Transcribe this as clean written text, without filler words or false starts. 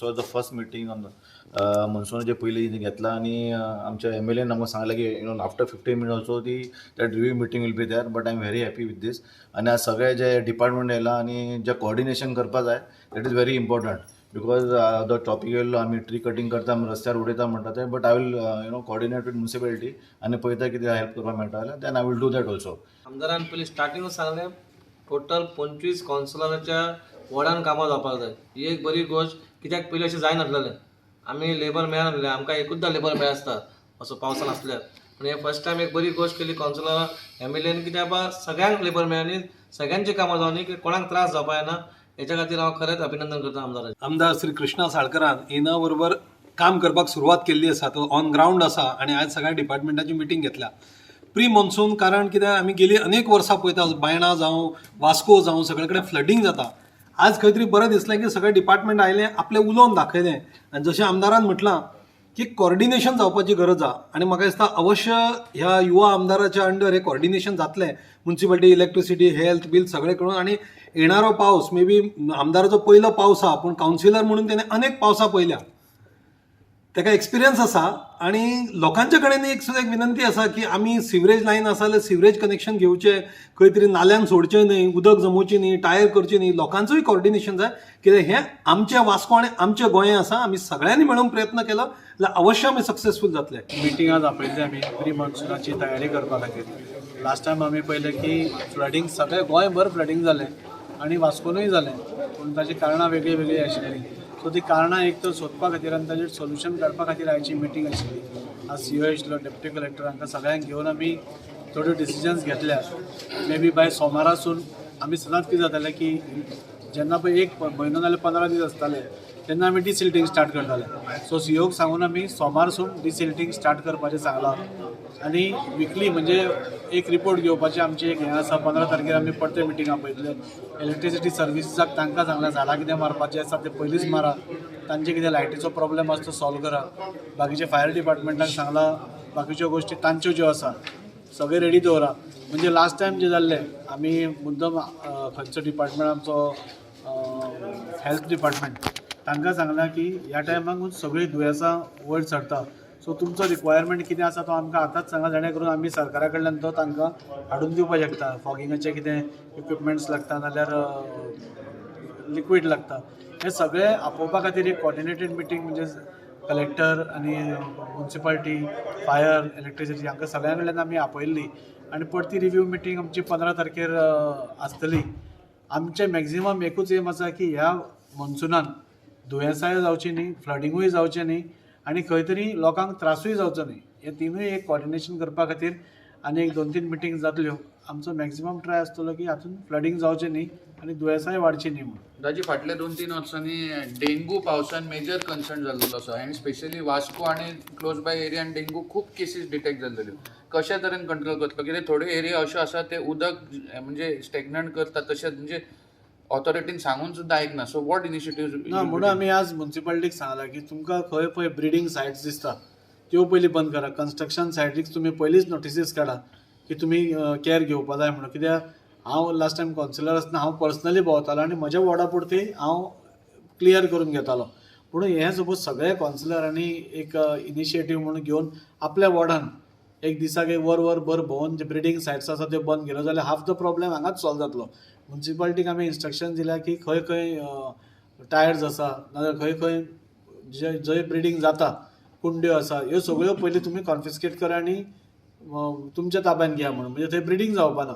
was the first meeting on मॉन्सुनाचे पयलीं घेतला आनी आमच्या एमएलएन आमकां सांगलें की after 15 minute also the that review meeting will be there, but I am very happy with this. आनी आज सगळे जे डिपार्टमेंट येयला आनी जे कॉर्डिनेशन करपा जाय, that is very important because the topic येयल्लो, आमी ट्री कटींग करता, आमी रस्त्यार उडयता म्हणटा ते, but I will coordinate with municipality आनी पळयता कितें हेल्प करपाक मेळटा जाल्यार, then I will do that also. आमदारान पयलीं स्टार्टिंगूच सांगलें, टोटल 25 कावन्सिलराच्या वॉर्डान कामां जावपाक जाय. ही एक बरी गोश्ट, कित्याक पयलीं अशें जायनासलेलें. आमी लेबर मेळनासलें, आमकां एकूचदां लेबर मेळ आसता असो पावसान आसल्यार. पूण हे फर्स्ट टायम एक बरी गोश्ट केली कावन्सिलरान, एमएलएन, कित्याक बाबा सगळ्यांक लेबर मेळ्ळी, सगळ्यांची कामां जावनी, की कोणाक त्रास जावपा जायना. हेच्या खातीर हांव खरेंच अभिनंदन करता आमदाराचें. आमदार श्री कृष्णा साळकरान येना बरोबर काम करपाक सुरवात केल्ली आसा. तो ऑन ग्रावंड आसा आनी आयज सगळ्या डिपार्टमेंटाची मिटींग घेतल्या प्री मॉन्सून, कारण कितें, आमी गेली अनेक वर्सां पळयता, बायणा जावं, वास्को जावं, सगळे कडेन फ्लडींग जाता. आज खंय तरी बरें दिसलें की सगळे डिपार्टमेंट आयले, आपलें उलोवन दाखयलें आनी जशें आमदारान म्हटलां की कॉर्डिनेशन जावपाची गरज आहा आनी म्हाका दिसता अवश्य ह्या युवा आमदाराच्या अंडर हे कॉर्डिनेशन जातलें, मुन्सिपालिटी, इलेक्ट्रिसिटी, हेल्थ बील सगळें करून. आनी येणारो पावस, मे बी आमदाराचो पयलो पावस आहा, पूण कावन्सिलर म्हणून तेणें अनेक पावसां पळयल्या, ताका एक्सपिरियन्स आसा. आनी लोकांच्या कडेन एक सुद्दां एक विनंती आसा की आमी सिवरेज लायन आसा जाल्यार सिवरेज कनेक्शन घेवचें, खंय तरी नाल्यान सोडचें न्हय, उदक जमोवचें न्हय, टायर करचें न्हय. लोकांचोय कॉर्डिनेशन जाय, कित्याक हें आमचें वास्को आनी आमचें गोंय आसा. आमी सगळ्यांनी मेळून प्रयत्न केलो जाल्यार अवश्य आमी सक्सेसफूल जातले. मिटींग आज आपयल्ली आमी प्री मॉन्सुनाची तयारी करपा खातीर. लास्ट टायम आमी पळयलें की फ्लडींग सगळें गोंयभर फ्लडींग जालें आनी वास्कोनूय जालें, पूण ताची कारणां वेगळीं वेगळीं आशिल्लीं. सो ती कारणां एक तर सोदपा खातीर आनी ताजेर सोल्युशन काडपा खातीर आयची मिटींग आशिल्ली. आज सीओ आशिल्लो, डेप्युटी कलेक्टर, हांकां सगळ्यांक घेवन आमी थोड्यो डिसिजन्स घेतल्या. मे बी बाय सोमारासून आमी सदांच कितें जातालें की जेन्ना पळय एक म्हयनो नाल्यार 15 दीस आसताले तेन्ना आमी डिसिल्टींग स्टार्ट करताले. सो सीओक सांगून आमी सोमारसून डिसिल्टींग स्टार्ट करपाचें सांगलां आनी विकली म्हणजे एक रिपोर्ट घेवपाचें आमचें एक हें आसा. 15 तारखेर आमी परते मिटींग आपयतले. इलेक्ट्रिसिटी सर्विसीसाक तांकां सांगलां, झाडां कितें मारपाचें आसा तें पयलींच मारा, तांचे कितें लायटीचो प्रॉब्लेम आसा तो सॉल्व करा. बाकीचे फायर डिपार्टमेंटाक सांगलां, बाकीच्यो गोश्टी तांच्यो ज्यो आसा सगळें रेडी दवरा. म्हणजे लास्ट टायम जें जाल्लें, आमी मुद्दम खंयचो डिपार्टमेंट, आमचो हेल्थ डिपार्टमेंट, तांकां सांगलां की ह्या टायमाक सगळीं दुयेंसां वयर सरता, सो तुमचो रिक्वायरमेंट कितें आसा तो आमकां आतांच सांगा, जेणे करून आमी सरकारा कडल्यान तो तांकां हाडून दिवपाक शकता. फॉगिंगाचे कितें इक्विपमेंट्स लागता नाल्यार लिक्वीड लागता, हे सगळे आपोवपा खातीर एक कॉर्डिनेटेड मिटींग, म्हणजे कलेक्टर आनी मुन्सिपालिटी, फायर, इलेक्ट्रिसिटी हांकां सगळ्यां कडल्यान आमी आपयल्ली आनी परती रिव्यू मिटींग आमची 15 तारखेर आसतली. आमचें मॅक्झिमम एकूच एम आसा की ह्या मॉन्सुनान दुयेंसांय जावचीं न्ही, फ्लडिंगूय जावचें न्ही आनी खंय तरी लोकांक त्रासूय जावचो न्ही. हे तिनूय एक कॉर्डिनेशन करपा खातीर आनी एक दोन तीन मिटींग जातल्यो. आमचो मॅक्झिमम ट्राय आसतलो की हातूंत फ्लडींग जावचें न्ही आनी दुयेंसांय वाडचीं न्ही म्हणून. दाजी, फाटल्या 2-3 वर्सांनी डेंगू पावसान मेजर कन्सर्न जाल्लो आसा आनी स्पेशली वास्को आनी क्लोज बाय एरियान डेंगू खूब केसीस डिटेक्ट जाल्ल्यो. कशा तरेन कंट्रोल करतलो? कित्याक थोड्यो एरिया अश्यो आसा ते उदक म्हणजे स्टेगनंट करता, तशेंच म्हणजे ऑथॉरिटीन सांगून सुद्दां आयकना. So what initiative? ना, म्हणून आमी आज मुन्सिपालिटीक सांगलां की तुमकां खंय खंय ब्रिडींग सायट्स दिसता त्यो पयलीं बंद करा. कन्स्ट्रक्शन सायटीक तुमी पयलींच नोटिसीस काडा की तुमी कॅर घेवपा जाय म्हणून. कित्याक हांव लास्ट टायम कावन्सिलर आसतना हांव पर्सनली भोंवतालो आनी म्हज्या वॉर्डा पुरती हांव क्लियर करून घेतालो. पूण हें सपोज सगळे कावन्सिलरांनी एक इनिशिएटीव म्हणून घेवन आपल्या वॉर्डान एक दिसाक एक वर वर भर भोंवन जे ब्रिडींग सायट्स आसा त्यो बंद केल्यो जाल्यार हाफ the problem हांगाच सॉल्व जातलो. मुन्सिपालिटीक आमी इन्स्ट्रक्शन दिल्या की खंय खंय टायर्स आसा नाजाल्यार खंय खंय जे जंय ब्रिडींग जाता, कुंड्यो आसा, ह्यो सगळ्यो पयलीं तुमी कॉन्फिस्केट करा आनी तुमच्या ताब्यान घेया म्हणून, म्हणजे थंय ब्रिडींग जावपा ना.